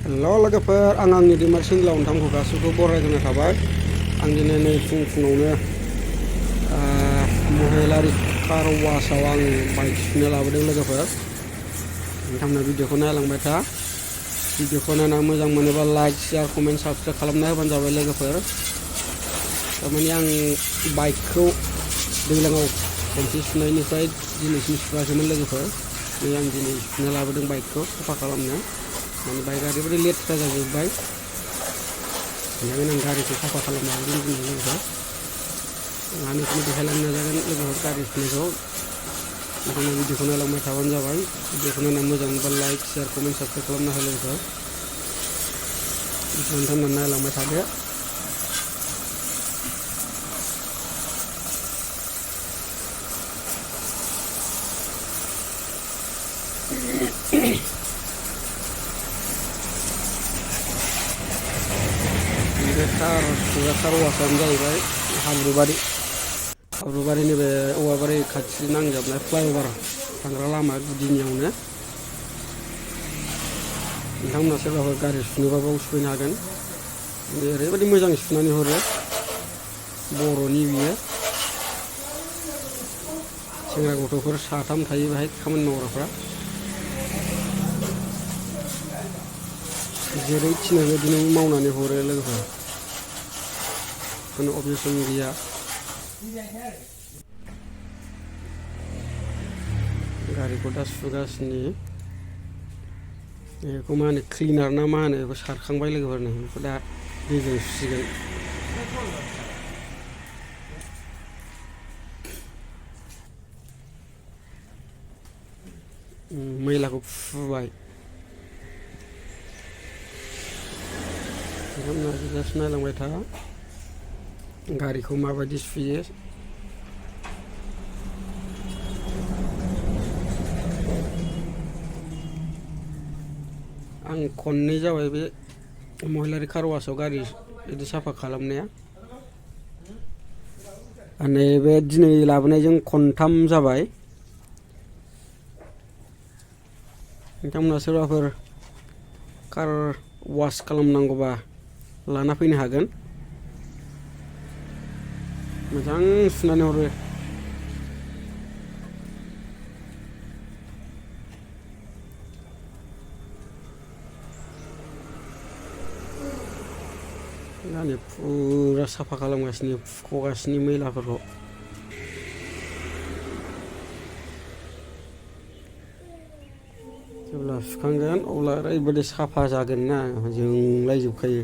लोगोफोर आं आंनि दैमा सिंग्लाव नोंथांखौ गासैखौबो बरायग्रोनाय थाबाय। आं दिनै नै फुङावनो महिलारि कार वाशआव आं बाइक सुनो लाबोदों लोगोफोर। नोंथांमोना भिडिअखौ नायलांबाय था। भिडिअखौ नायना मोजां मोनोबा लाइक शेयार कमेन्ट साबस्क्राइब खालामना होबानो जाबाय लोगोफोर। थारमाने आं बाइकखौ दैज्लाङाव खनसे सुनायनिफ्राय दिनैसिम सुवाखैमोन लोगोफोर। नै आं दिनै सुना लाबोदों बाइकखौ साफा खालामनो। माने बाइकआ ओरैबायदि लेथ्रा जाजोब्बाय। बेनिखायनो आं गारिखौ साफा खालामनो हागोन दिनै लोगोफोर। आं बेखौनो देखायलांनो नाजागोन लोगोफोर गारि सुनायखौ। नोंथांमोना भिडिअखौ नायलांबाय थाबानो जाबाय। भिडिअखौ नायना मोजां मोनबा लाइक शेयार कमेन्ट साबस्क्राइब खालामना हो लोगोफोर। नोंथांमोना नायलांबाय थादो। बे कार वाशआनो जाहैबाय हाब्रुबारिनि बे औवाबारि खाथि नांजाबनाय फ्लाइअभार थांग्रा लामा गुदिनियावनो। नोंथांमोना सोरबाफोर गारि सुनोबाबो सुफैनो हागोन। ओरैबायदि मोजां सुनानै हरो बर'नि बियो। सेंग्रा गथ'फोर साथाम थायो बेहाय खामानि मावग्राफ्रा। जेरै थिनो बेबायदिनो मावनानै हरो लोगोफोर। खुनु अबजेक्सन गैया। गारिखौ दा सुगासिनो। बेखौ मा होनो क्लिनार ना मा होनो बेखौ सारखांबाय लोगोफोरनो। बेखौ दा दैजों सुसिगोन। मैलाखौ फुबाय। नोंथांमोना जास्ट नायलांबाय था गारिखौ माबायदि सुयो। आं खननै जाबाय बे महिलारि कार वाशआव गारि बिदि साफा खालामनाया। नैबे दिनै लाबोनायजों खनथाम जाबाय। नोंथांमोना सोरबाफोर कार वाश खालामनांगौबा लाना फैनो हागोन। मोजां सुनानै हरो। दानि फुरा साफा खालामगासिनो फुख'गासिनो मैलाफोरखौ। जेब्ला सुखांगोन अब्ला ओरैबायदि साफा जागोन ना जोंलायजोबखायो।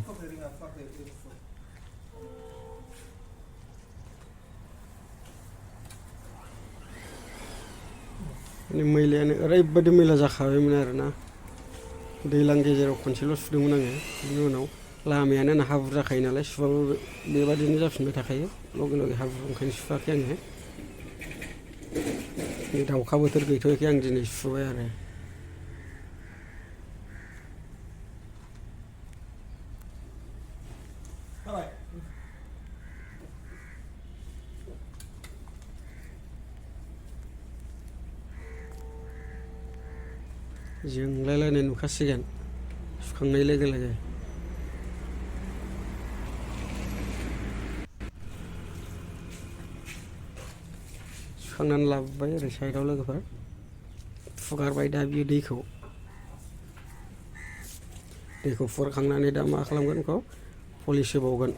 मैलायानो ओरैबायदि मैला जाखाबायमोन आरोना। दैज्लां गेजेराव खनसेल' सुदोंमोन आङो। बिनि उनाव लामायानो आंना हाब्रु जाखायो नालाय सुबाबो बेबादिनो जाफिनबाय थाखायो। लगे लगे हाब्रु ओंखायनो सुवाखै आङो। दाउखा बोथोर गैथ'यैखाय आं दिनै सुबाय आरो। जोंलायलायनाय नुखासिगोन सुखांनाय लोगो लोगो। सुखांनानै लाबोबाय ओरै साइडआव लोगोफोर। फुगारबाय दा बियो दैखौ फुगारखांनानै दा मा खालामगोन बेखौ पलिस होबावगोन।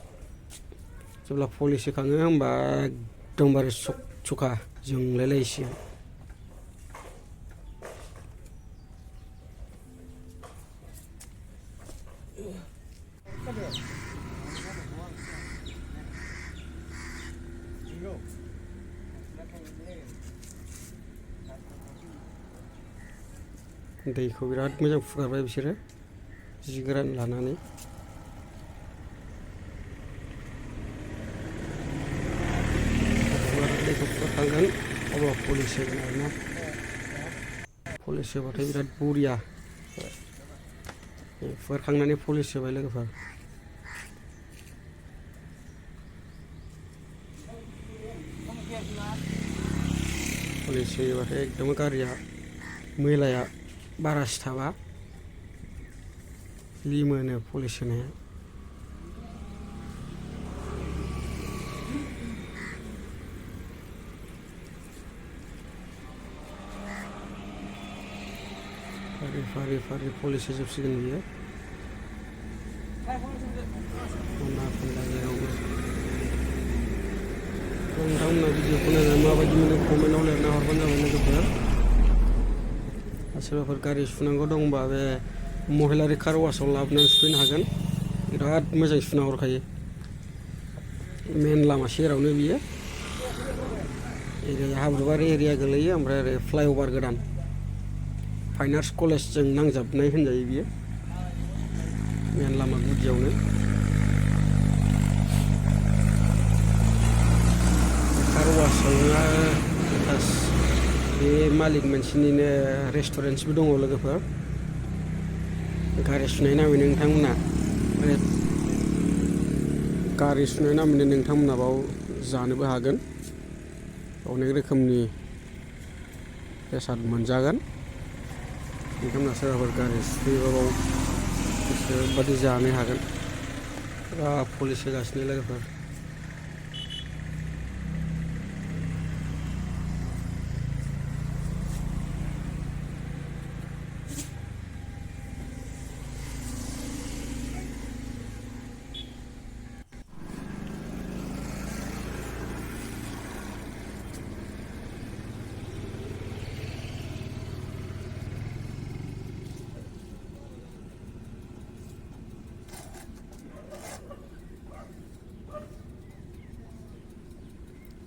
जेब्ला पलिस होखाङो होमबा एकदमबारे सखा जोंलायलायसिगोन। दैखौ बिराद मोजां फुगारबाय बिसोरो जि गोरान लानानै। दैखौ फुगारखांगोन अब्ला पलिस होगोन आरोना। पलिस होबाथाय बिराद बरिया। फुगारखांनानै पलिस होबाय लोगोफोर। पलिस होयोबाथाय एकदम गारिया मैलाया बारा सिथाबा। लिमोनो पुलिस होनाया फारि फारि फारि पुलिस होजोबसिगोन बियो खना खनला जेरावबो नोंथांमोना भिडिअखौ नायनानै माबायदि मोनो कमेन्टआव लिरना हरबानो जाबाय लोगोफोर सोरबाफोर गारि सुनांगौ दंबा बे महिलारि कार वाशआव लाबोनानै सुफैनो हागोन बिराद मोजां सुना हरखायो मेन लामा सेरावनो बियो एरिया हाब्रुबारि एरिया गोलैयो ओमफ्राय ओरै फ्लाइअभार गोदान फाइन आर्ट्स कलेजजों नांजाबनाय होनजायो बियो मेन लामा गुदियावनो कार वाशआवनो प्लास बे मालिक मोनसेनिनो रेस्टुरेन्टबो दङ लोगोफोर गारि सुनाय नामैनो नोंथांमोना गारि सुनाय नामैनो नोंथांमोना बाव जानोबो हागोन अनेक रोखोमनि बेसाद मोनजागोन नोंथांमोना सोरबाफोर गारि सुयोबा बाव गोसोबादि जानो हागोन पुलिस होगासिनो लोगोफोर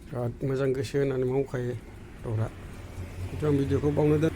बिराद मोजां गोसो होनानै मावखायो र'रा आं भिडिअखौ बावनो दोन